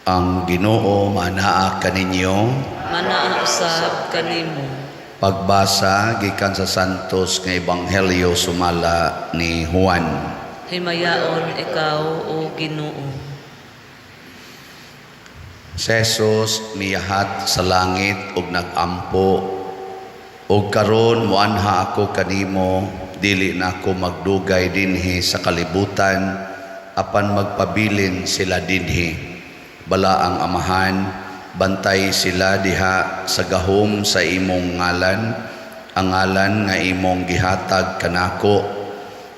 Ang Ginoo manaa kaninyo. Manaa usab kanimo. Pagbasa gikan sa Santos nga Ebanghelyo sumala ni Juan. Himayaon ikaw, o Ginoo. Si Jesus miyahat sa langit ug nagampo, "Og karon muanha ako kanimo, dili na ako magdugay dinhi sa kalibutan, apan magpabilin sila dinhi. Balaang Amahan, bantay sila diha sa gahom sa imong ngalan, ang ngalan nga imong gihatag kanako,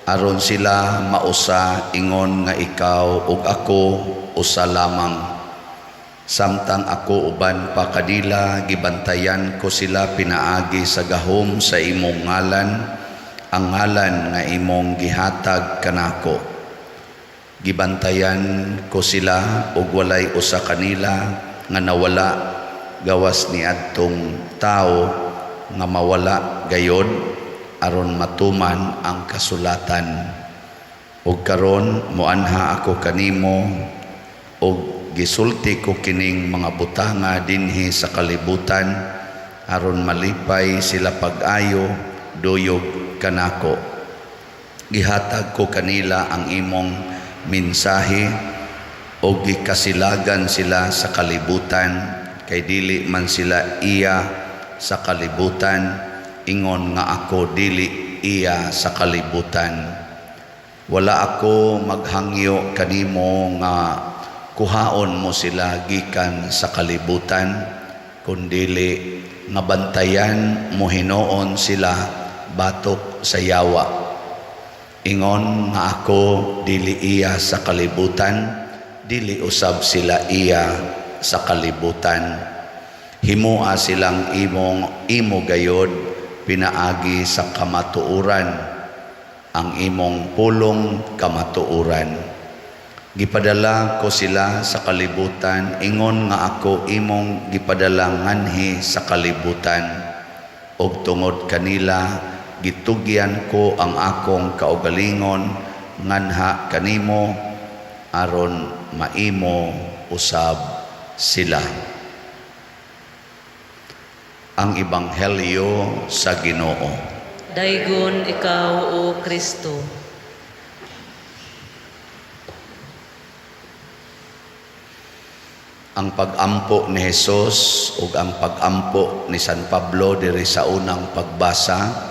aron sila mausa ingon nga ikaw ug ako usa lamang. Samtang ako uban pa kanila, gibantayan ko sila pinaagi sa gahom sa imong ngalan, ang ngalan nga imong gihatag kanako. Gibantayan ko sila ug walay usa kanila nga nawala gawas niadtong tawo nga mawala gayod, aron matuman ang kasulatan. Ug karon moanha ako kanimo ug gisulti ko kining mga butanga dinhi sa kalibutan aron malipay sila pag-ayo duyog kanako. Gihatag ko kanila ang imong mensahe o gikasilagan sila sa kalibutan, kay dili man sila iya sa kalibutan ingon nga ako dili iya sa kalibutan. Wala ako maghangyo kanimo nga kuhaon mo sila gikan sa kalibutan, kundili nga bantayan mo hinuon sila batok sa yawa. Ingon nga ako dili iya sa kalibutan, dili usab sila iya sa kalibutan. Himoa silang imong imo gayod pinaagi sa kamatuoran. Ang imong pulong kamatuoran. Gipadala ko sila sa kalibutan ingon nga ako imong gipadala nganhi sa kalibutan. Og tungod kanila gitugyan ko ang akong kaugalingon nganha kanimo aron maimo usab sila." Ang Ebanghelyo sa Ginoo. Daygon ikaw, O Kristo. Ang pagampo ni Jesus ug ang pagampo ni San Pablo diri sa unang pagbasa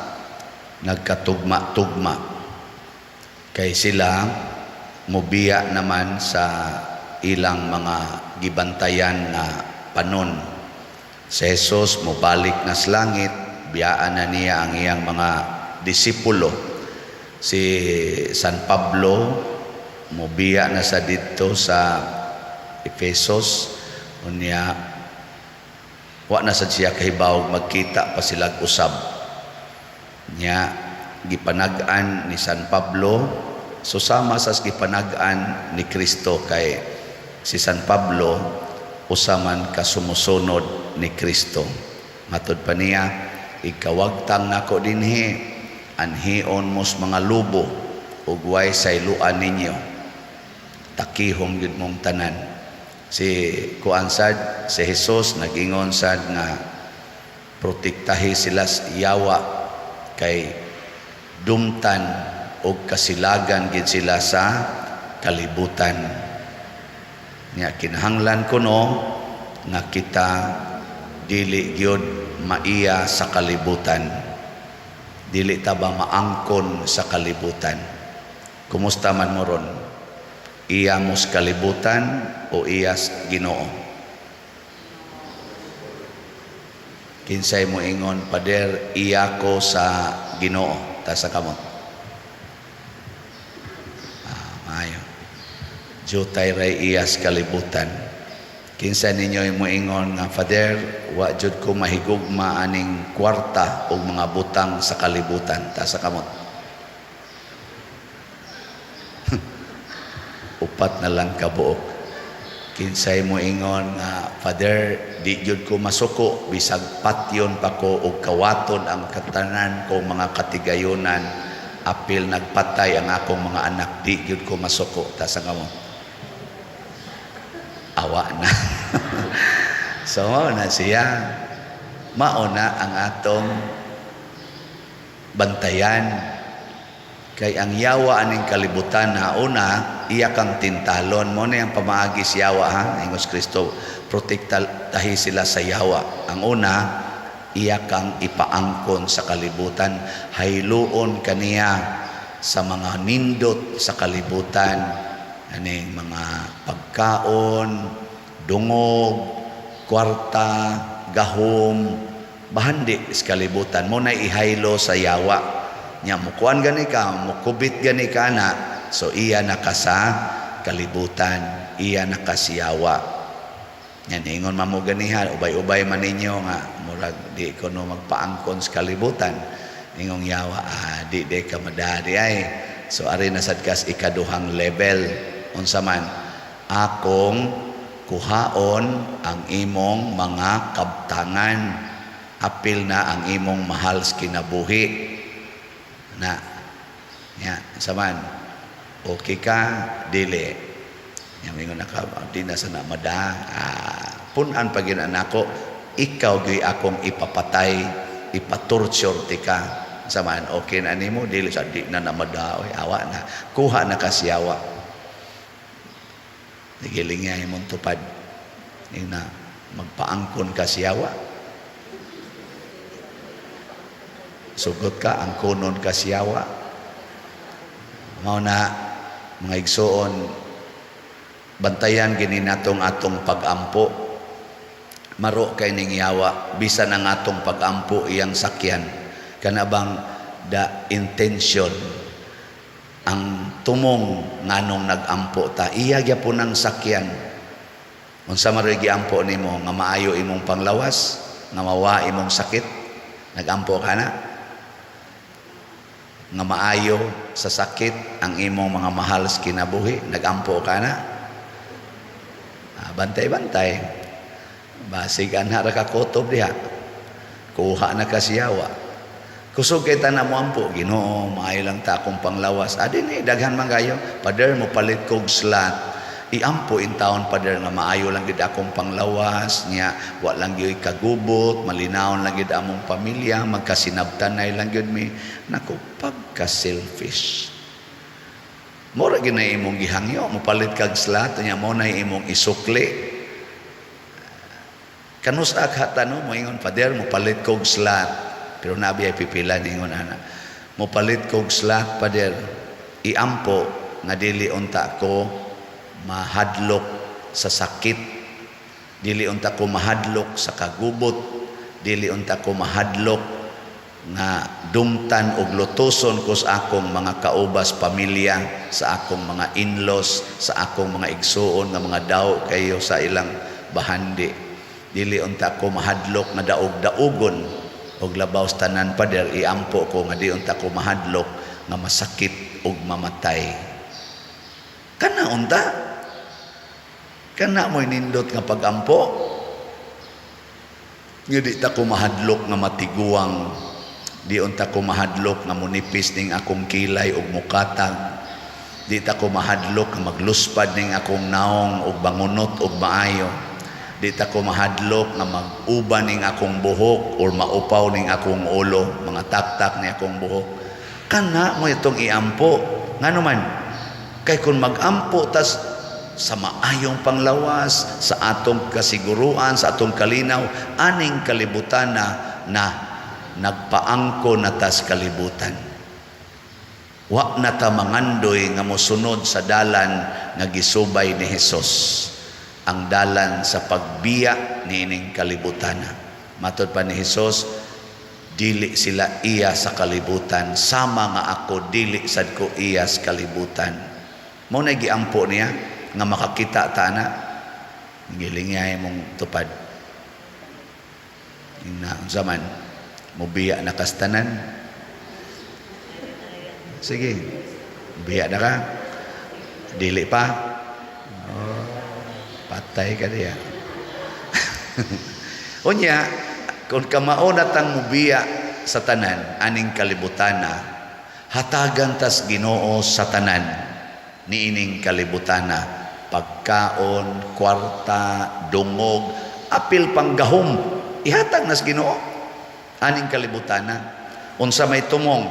nagkatugma-tugma, kay sila mobiya naman sa ilang mga gibantayan na panon. Si Jesus mobalik na sa langit, biyaan na niya ang iyang mga disipulo. Si San Pablo mobiya na sa didto sa Efesos, unya wa na sad siya kahibaw magkita pa sila usab. Nya gipanag-an ni San Pablo, so sama sa gipanag-an ni Kristo, kay si San Pablo usa man ka sumusunod ni Kristo. Matod pa niya, "Ikawagtang nako dinhi, anhion mos mga lubo ug way sayloan ninyo. Takihong gyud mong tanan." Si kuan sad, si Jesus nagingon sad nga protektahi sila sa yawa kay dumtan og kasilagan gid sila sa kalibutan. Nya kinahanglan kuno nga kita dili gyud maiya sa kalibutan. Dili ta ba maangkon sa kalibutan? Kumusta man mo ron? Iya mos kalibutan o iyas Ginoo? Kinsay mo ingon, "Pader, iya ko sa Ginoo"? Taas kamot. Ah, maayo. Jutay ray iyas kalibutan. Kinsa ninyo mo ingon nga, "Father, wa jud ko mahigugma aning kwarta o mga butang sa kalibutan"? Taas kamot. Upat na lang kabuok. Kinsay mo ingon nga, "Father, di jud ko masuko bisag patyon pa ko og kawaton ang katanan ko mga katigayonan, apil nagpatay ang akong mga anak, di jud ko masuko"? Taas kamot. Awa na. So mao na siya. Mao na ang atong bantayan. Kay ang yawa aning kalibutan na una, iya kang tintalon. Mao na ang pamaagi si yawa, ha. Ingos Kristo, protektahi sila sa yawa. Ang una, iya kang ipaangkon sa kalibutan. Hayluon kaniya sa mga nindot sa kalibutan. Aning mga pagkaon, dungog, kwarta, gahom, bahandi sa kalibutan. Mao na ihaylo sa yawa. Nya mukuan gani ka, mukubit gani ka na, so iya na ka sa kalibutan, iya na ka siyawa. Nya ningon man mo ganiha, ubay-ubay man ninyo nga murag di ko no magpaangkon sa kalibutan. Ingong yawa, di di ka madadi ay. So ari na sad kas ikaduhang level. Unsa man? Akong kuhaon ang imong mga kabtangan. Apil na ang imong mahal sa kinabuhi. Na nya saman okay ka dili nya mingon na ka di na sa na mada, punan pa gyud nako, ikaw gyud akong ipapatay, ipatorture ti ka. Saman okay na nimo? Dili sa di na na mada oy, awa na, kuha na ka siyawa. Giling niya imong tupad ina magpaangkon ka siyawa, sugot ka, angkonon ka siyawa. Mao na, mga igsoon, bantayan gini natong atong pagampo. Maro kay ning yawa, bisan ang atong pagampo iyang sakyan. Kana bang the intention, ang tumong nganong nagampo ta, iya gyapon ang sakyan. Unsa man ro'y giampo nimo nga maayo imong panglawas, nga mawa imong sakit, nagampo ka na? Nga maayo sa sakit ang imong mga mahal sa kinabuhi, nagampo ka na? Bantay-bantay. Basig anha ra ka kutob diha. Kuha na ka siyawa. Kusog kay tanan mo ampo, Ginoo, maayo lang ta akong panglawas. Adi ni daghan man kayo. Pader, mo palit kog slot. Iampo in taon, pader, nga maayo lang gid akong panglawas nya, wa lang gyud kagubot, malinawon lang gid among pamilya, magkasinabtanay lang gyud mi. Nako, pagka selfish. Mora gyud na imong gihangyo, mopalit kag slot nya mo na imong isukli. Kanus ka no moingon, "Pader, mopalit kog slot." Pero nabi ay pipila ningon ana. "Mopalit kog slot, pader, iampo nga dili unta ko mahadlok sa sakit, dili unta ko mahadlok sa kagubot, dili unta ko mahadlok nga dumtan og lutuson ko sa akong mga kaubas pamilya, sa akong mga in-laws, sa akong mga igsuon nga mga daw kayo sa ilang bahandi. Dili unta ko mahadlok nga daog-daugon og labaw sa tanan, pader, iampo ko nga di unta ko mahadlok nga masakit og mamatay." Kana unta, kana mo'y nindot nga pagampo, nga di ta ko mahadlok nga matiguang, di unta ko mahadlok nga munipis ning akong kilay og mukatag, di ta ko mahadlok nga magluspad ning akong naong og bangunot og maayo, di ta ko mahadlok nga mag-uba ning akong buhok or maupaw ning akong ulo, mga taktak ni akong buhok. Kana mo itong iampo. Ngano man? Kay kung magampo tas sa maayong panglawas, sa atong kasiguruan, sa atong kalinaw, aning kalibutan na, na nagpaangko na tas kalibutan. Wa na ta mangandoy nga mosunod sa dalan nga gisubay ni Hesus, ang dalan sa pagbiya niining kalibutan. Matod pa ni Hesus, dili sila iya sa kalibutan, sama nga ako dili sad ko iya sa kalibutan. Mao na giampo niya nga makakita ta na. Giling niya imong tupad. Na unsa man, mobiya na kastanan. Sige, biya na ka. Dili pa. Oh, patay ka diya. Unya, kung kamao na tang mubiya sa tanan, aning kalibutana, hatagan tas Ginoo sa tanan niining kalibutana. Pagkaon, kwarta, dungog, apil pang gahom, ihatag nas Ginoo aning kalibutana. Unsa may tumong?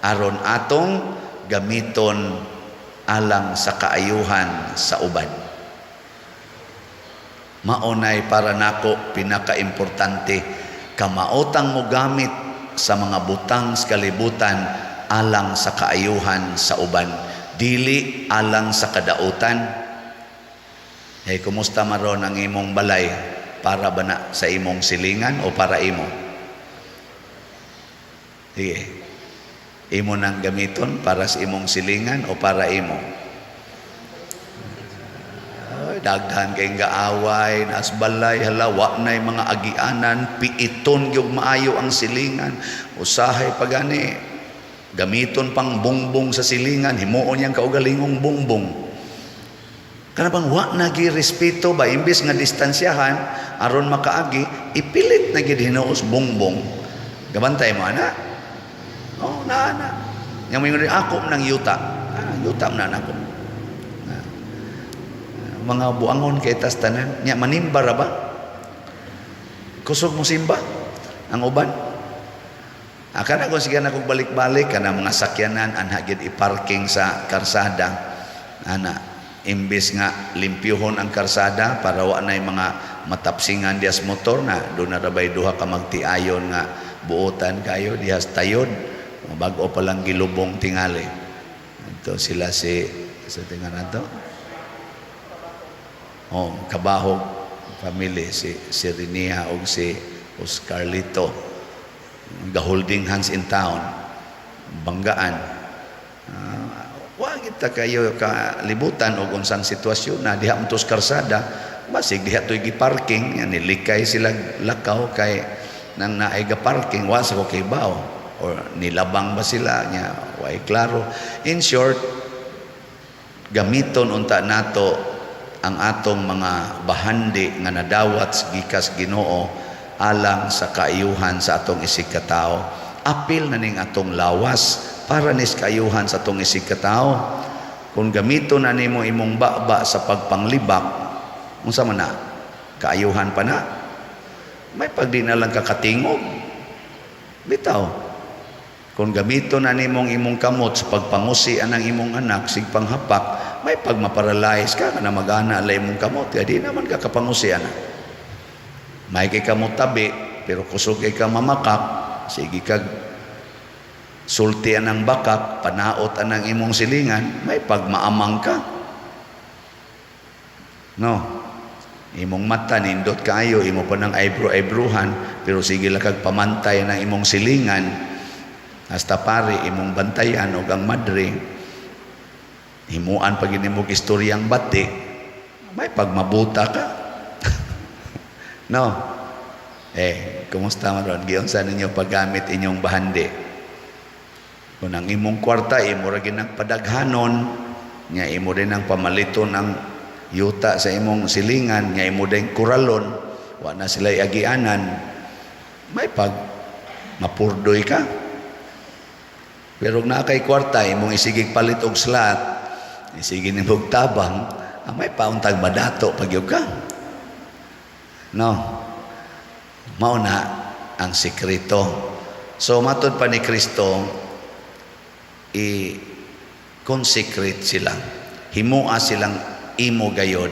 Aron atong gamiton alang sa kaayuhan sa uban. Maunay para nako pinakaimportante, kamaotang mo gamit sa mga butang sa kalibutan alang sa kaayuhan sa uban, dili alang sa kadautan. Eh, kumusta maron ang imong balay? Para ba na sa imong silingan o para imo? Sige. Imo nang gamiton para sa imong silingan o para imo? Ay, daghan kay gaaway nas balay, hala, wa nay mga agianan, piiton gyud maayo ang silingan. Usahay pa gani gamiton pang bongbong sa silingan, himuon niyang kaugalingong bongbong. Kana bang wa na gi respeto ba? Imbes nga distansyahan aron makaagi, ipilit na gid hinuos bongbong. Gabantay mo ana. Oh, na na. Yang moingon ako nang yuta. Ah, yuta na nako. Na. Mga buangon kay tas tanan. Nya manimba ra ba? Kusog mo simba ang uban. Akala ko sige na kog balik-balik kana mga sakyanan anha gid i-parking sa karsada. Ana, imbes nga limpyuhon ang karsada para wa nay mga matapsingan dias motor na doon na rabay duha ka magtiayon nga buotan kayo dihas tayod, bag-o pa lang gilubong tingali. Ito sila si sa tingan nato. Oh, kabahog family, si si Rinia og si Oscarlito, ga holding hands in town, banggaan. Wa kita kayo kalibutan og unsang sitwasyon na diha mo karsada, basig diha to'y gi-parking yan, nilikay sila lakaw kay nang naay ga parking. Wa sa ko kibaw or nilabang ba sila nya, way klaro. In short, gamiton unta nato ang atong mga bahandi nga nadawat gikas Ginoo alang sa kaayuhan sa atong isig katao. Apil na ning atong lawas, para nis kaayuhan sa atong isig katao. Kung gamiton na nimo imong baba sa pagpanglibak, unsa man na? Kaayuhan pa na? May pagdi na lang kakatingog bitaw. Kung gamiton na nimong imong kamot sa pagpangusi anang imong anak sig panghapak, may pagmaparalyze ka na mag-ana la imong kamot kaya di naman ka kapangusi ana. May kay kamot tabi pero kusog kay ka mamakak, sige kag sulti anang bakak, panaot anang imong silingan, may pagmaamang ka. No, imong mata nindot kaayo, imo pa ng eyebrow-eyebrowan, pero sige lang kag pamantay ng imong silingan hasta pare imong bantayan og ang madre, himuan pag nimo istoryang bati, may pagmabuta ka. No, eh, kumusta man ron? Giunsa ninyo paggamit inyong bahandi? Kung ang imong kwarta imo ra ginang padaghanon nya, imo din ang pamaliton ang yuta sa imong silingan nga imo din kuralon, wa na sila agianan, may pag mapurdoy ka. Pero kung naa kay kwarta, imong isigig palit og slot, isige nimog tabang, may pauntag madato pag ka. No, mao na ang sekreto. So matod pa ni Kristo, i-consecrate sila, himua silang imo gayod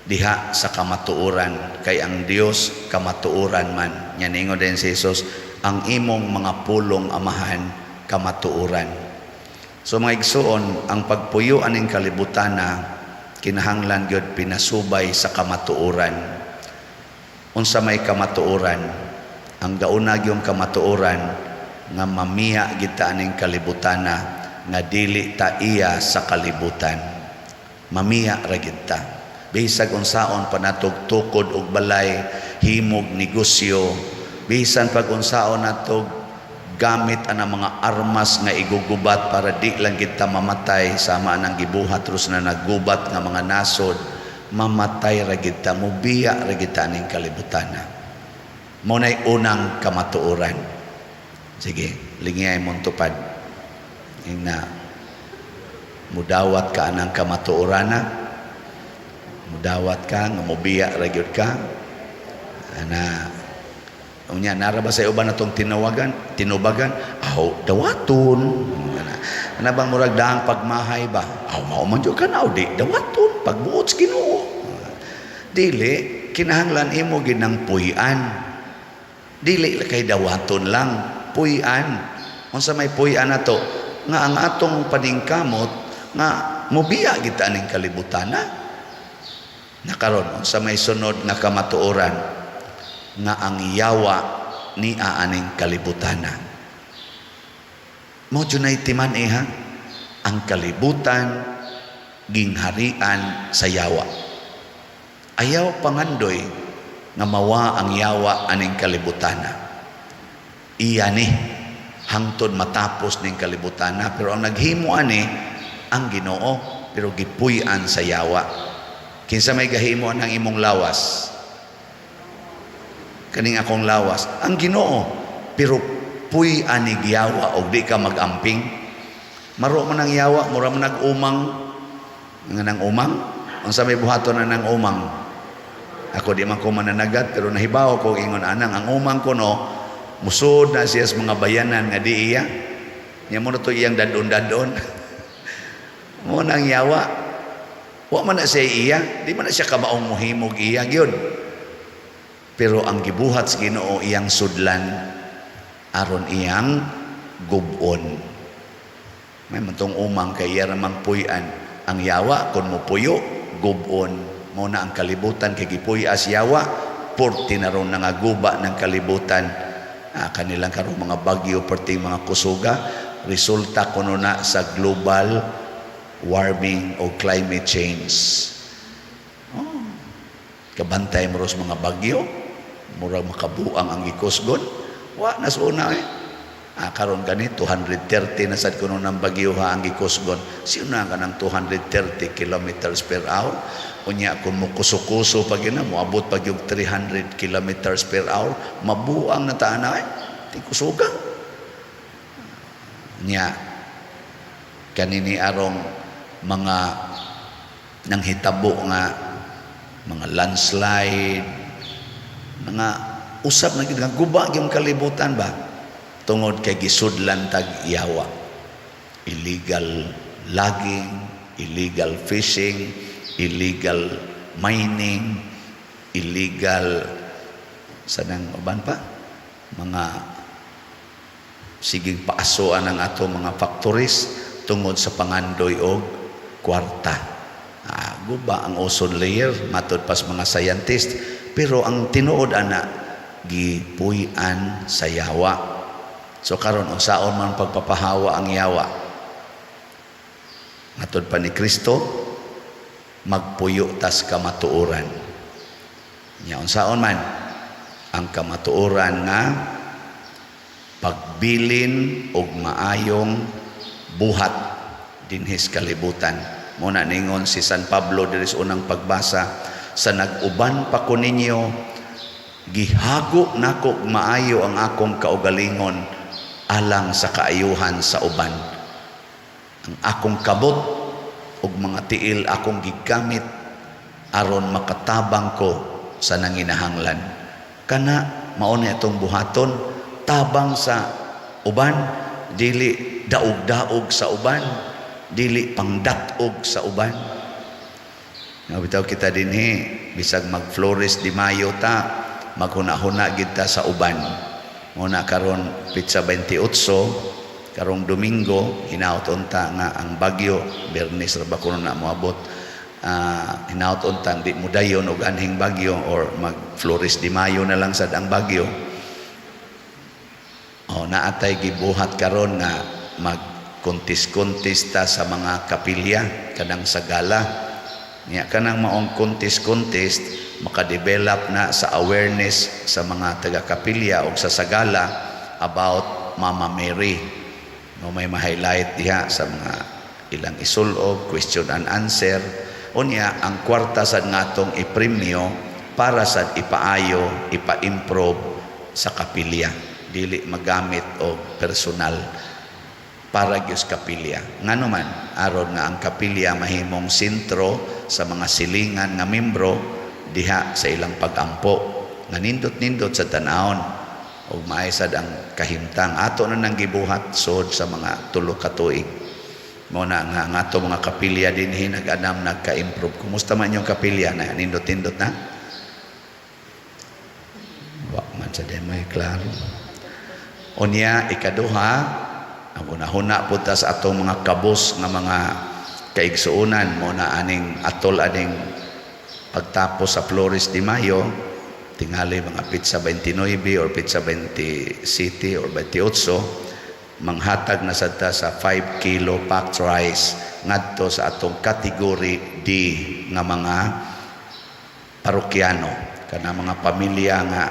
diha sa kamatuoran, kay ang Dios kamatuoran man. Nya ningon din si Jesus, "Ang imong mga pulong, Amahan, kamatuoran." So mga igsuon, ang pagpuyo aning kalibutana kinahanglan gyud pinasubay sa kamatuoran. Unsa may kamatuoran? Ang gauna gyung kamatuoran nga mamiya kita aning kalibutana nga dili ta iya sa kalibutan. Mamiya ra gid ta. Bisag unsaon pa natog tukod og balay, himog negosyo, bisan pag unsaon natog gamit ang mga armas nga igugubat para di lang kita mamatay sama nang gibuhat terus na naggubat nga mga nasod, mamatay ra gid ta, mubiya ra gid ta aning kalibutana. Mao nay unang kamatuoran. Sige, lingiyay mong tupad. Ingna mudawat ka anang kamatuorana. Mudawat ka, nga mobiya ra gyud ka. Ana, unya nara ba sa uban natong tinawagan, tinubagan, aw dawaton. Ana, ana bang murag daang pagmahay ba? Aw mao man jud ka na, aw di dawaton pagbuot sa Ginoo. Dili kinahanglan imo ginang puy-an. Dili kay dawaton lang, puy-an. Unsa may puy-an nato? Nga ang atong paningkamot nga mobiya kita ning kalibutan na. Nakaron unsa may sunod nga kamatuoran? Nga ang yawa ni aaning kalibutana. Mo junay timan eh, ha? Ang kalibutan gingharian sa yawa. Ayaw pangandoy nga mawa ang yawa aning kalibutana. Iya ni hangtod matapos ning kalibutana, pero ang naghimo ani ang Ginoo, pero gipuy-an sa yawa. Kinsa may gahimo ang imong lawas? Kaning akong lawas, ang Ginoo, pero puy-an ni yawa og di ka magamping. Maro man ang yawa, mura man nag-umang. Nga nang umang, unsa may buhaton na nang umang? Ako di man ko mananagat, pero nahibaw ko ingon anang ang umang ko no, musod na siya sa mga bayanan nga di iya. Nya mo na to iyang dadon-dadon. Mo nang yawa. Wa man na siya iya, di man na siya kamaong mohimog iya gyud. Pero ang gibuhat sa Ginoo, iyang sudlan aron iyang gubon. May mantong umang kay iya ramang puy-an. Ang yawa kung mopuyo, gubon. Mo na ang kalibutan kay gipuy-as yawa, porti na ron nangaguba ng kalibutan. Kanilang karong mga bagyo, perti mga kusuga, resulta kuno na sa global warming o climate change. Oh. Kabantay mo ros mga bagyo, murag makabuang ang gikusgon. Wa na sa una eh. Karon gani 230 na sad kuno ng bagyo ha ang gikusgon. Siuna ka ng 230 kilometers per hour. Unya kung mukuso-kuso pag yun na, moabot pag yung 300 kilometers per hour, mabuang na taan na eh. Di kusuga. Nya, kanini arong mga nanghitabo nga mga landslide, mga usab na gid nga guba yung kalibutan ba tungod kay gisudlan tag yawa. Illegal logging, illegal fishing, illegal mining, illegal sa nang uban pa mga siging paasoan ang ato mga factories tungod sa pangandoy og kwarta. Guba ang ozone layer matod pas mga scientist, pero ang tinuod ana gipuy-an sa yawa. So karon, unsaon man pagpapahawa ang yawa? Matod pa ni Kristo, magpuyo tas kamatuoran. Nya unsaon man ang kamatuoran? Nga pagbilin og maayong buhat dinhis kalibutan. Mo na ningon si San Pablo diri sa unang pagbasa, "Sa nag-uban pa ko ninyo, gihago nako maayo ang akong kaugalingon alang sa kaayuhan sa uban. Ang akong kabot ug mga tiil akong gigamit aron makatabang ko sa nanginahanglan." Kana mao ni atong buhaton, tabang sa uban, dili daog-daog sa uban, dili pangdat-og sa uban. Nga bitaw kita dinhi, bisag mag-Flores de Mayo ta, maghuna-huna gid ta sa uban. Mo na karon pitsa 28 karong Domingo, hinaut unta nga ang bagyo Bernice ra ba kuno na moabot. Hinaut unta di mo dayon og anhing bagyo or mag Flores de Mayo na lang sad ang bagyo. Oh, naatay gibuhat karon nga mag contest-contest ta sa mga kapilya kanang sa gala. Nya kanang maong contest-contest makadevelop na sa awareness sa mga taga-kapilya o sa sagala about Mama Mary. No, may ma-highlight diha sa mga ilang isulob, question and answer. Unya ang kwarta sad ngatong ipremyo para sad ipaayo, ipa-improve sa kapilya. Dili magamit og personal, para gyud sa kapilya. Ngano man, aron nga ang kapilya mahimong sentro. sa mga silingan nga membro diha sa ilang pagampo nga nindot-nindot sa tanawon ug maay sad ang kahimtang. Ato na nang gibuhat sod sa mga 3 ka tuig. Mao na nga ang ato mga kapilya dinhi nag-anam, nagka-improve. Kumusta man yung kapilya na? Nindot-nindot na? Wa man sa may klaro. Unya, ikaduha, ang unahuna po ta sa atong mga kabus nga mga kaigsuonan mo na aning atol aning pagtapos sa Flores de Mayo, tingali mga petsa 29 or petsa 27 or 28, manghatag na sad ta sa 5 kilo packed rice ngadto sa atong category D nga mga parokyano, kana mga pamilya nga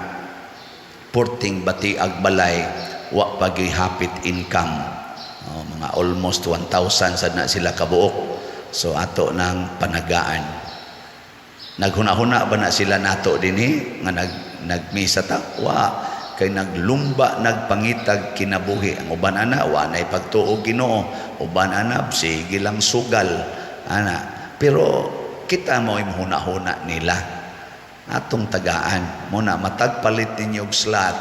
porting batiag balay, wa pagihapit income. Oh, mga almost 1,000 sad na sila kabuok. So ato nang panagaan. Naghuna-huna ba na sila nato dinhi nga nagmisa ta? Wa, kay naglumba, nagpangitag kinabuhi. Ang uban ana, wa nay pagtuo Ginoo. Uban ana, sige lang sugal ana. Pero kita mo huna-huna nila, atong tagaan mo na. Matag palit ninyo og slot,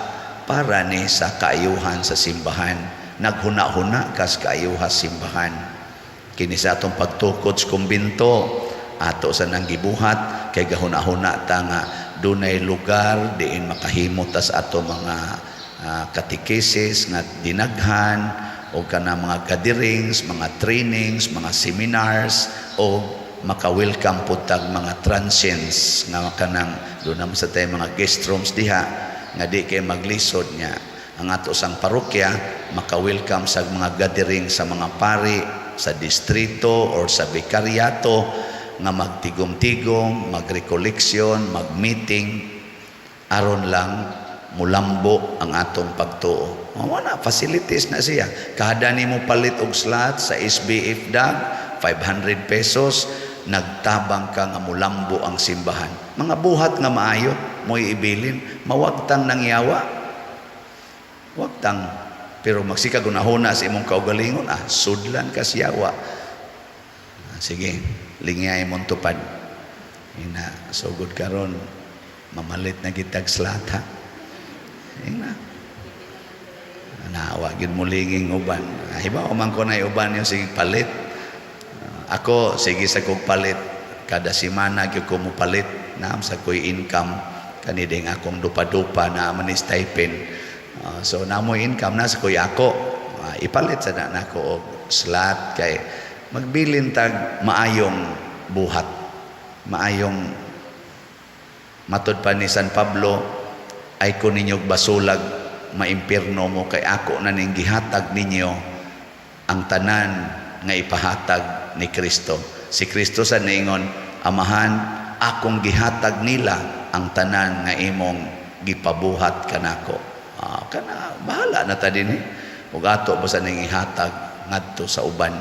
para ni sa kaayuhan sa simbahan. Naghuna-huna kas kaayuhan sa simbahan. Kini sa atong pagtukod sa kumbinto, ato sa nang gibuhat kay gahuna-huna ta nga dunay lugar diin makahimo ta sa ato mga katekesis nga dinaghan o kana mga gatherings, mga trainings, mga seminars, o maka-welcome pud tag mga transients nga kanang doon naman sa tayo mga guest rooms diha nga di kay maglisod niya. Ang ato sang parokya maka-welcome sa mga gathering sa mga pari sa distrito or sa bikaryato nga magtigom-tigom, magrekoleksyon, mag-meeting aron lang mulambo ang atong pagtuo. Mao na, facilities na siya. Kada nimo palit og slot sa SBF DAG, 500 pesos, nagtabang ka nga mulambo ang simbahan. Mga buhat nga maayo, mo'y ibilin, mawagtang nangyawa. Wagtang. Pero magsika gunahuna sa imong kaugalingon, sudlan ka siyawa. Sige, lingyay mong tupad. Ina, sugod karon mamalit na gitag slot ha. Ina. Nawa gid mo linging uban. Hibaw man ko na uban yung sige palit. Ako sige sa kog palit kada semana gyud ko mo palit naam sa koy income kani ding akong dupa-dupa na man ni stipend. So namoy income na sa koy ako. Ipalit sa na nako og slot kay magbilin tag maayong buhat. Maayong matud pa ni San Pablo, ay ko ninyo basulag, maimpirno mo kay ako na ning gihatag ninyo ang tanan nga ipahatag ni Kristo. Si Kristo sa ningon, "Amahan, akong gihatag nila ang tanan nga imong gipabuhat kanako." Kana bahala na ta dinhi. Ug ato ba sa ning ihatag ngadto sa uban.